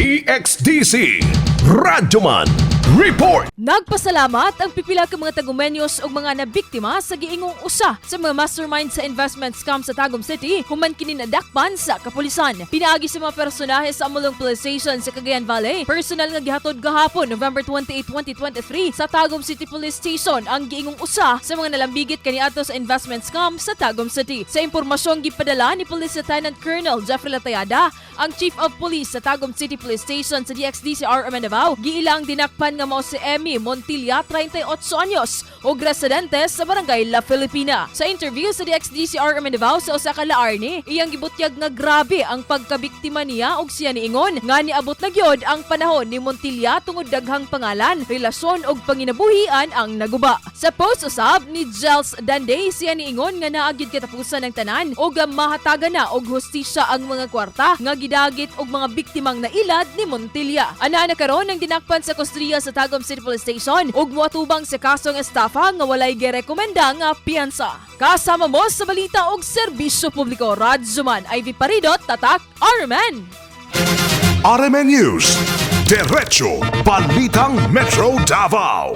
DXDC Radyoman Report. Nagpasalamat ang pipila ka mga Tagumenyos ug mga nabiktima sa giingong usa sa mga mastermind sa investment scam sa Tagum City human kini nadakpan sa kapulisan. Pinaagi sa mga personahe sa Amulong Police Station sa Cagayan Valley, personal nga gihatod gahapon, November 28, 2023, sa Tagum City Police Station ang giingong usa sa mga nalambigit kaniadto sa investment scam sa Tagum City. Sa impormasyong gipadala ni Police Lieutenant Colonel Jeffrey Latayada, ang Chief of Police sa Tagum City Police Station sa DXDC RMN Davao, giilang dinakpan nga mao si Emmy Montilla, 38 anyos, ug residente sa Barangay La Filipina. Sa interview sa DXDC RMN Davao sa usa ka laarni, iyang gibutyag nga grabe ang pagkabiktima niya ug siya niingon nga niabot na gyud ang panahon ni Montilla tungod daghang pangalan, relasyon ug panginabuhian ang naguba. Sa post usab ni Gels Dande, siya niingon nga naa gyud katapusan ng tanan ug mahatagan na og hustisya ang mga kwarta nga gidagit og mga biktimang nailad ni Montilla. Ana na karon ang dinakpan sa kustodiya sa Tagum City Police Station ug moatubang sa kasong estafa nga walay girekomenda nga piyansa. Kasama mo sa balita og serbisyo publiko, Radyoman Ivy Paridot, Tatak RMN. RMN News. Diretso Balitang Metro Davao.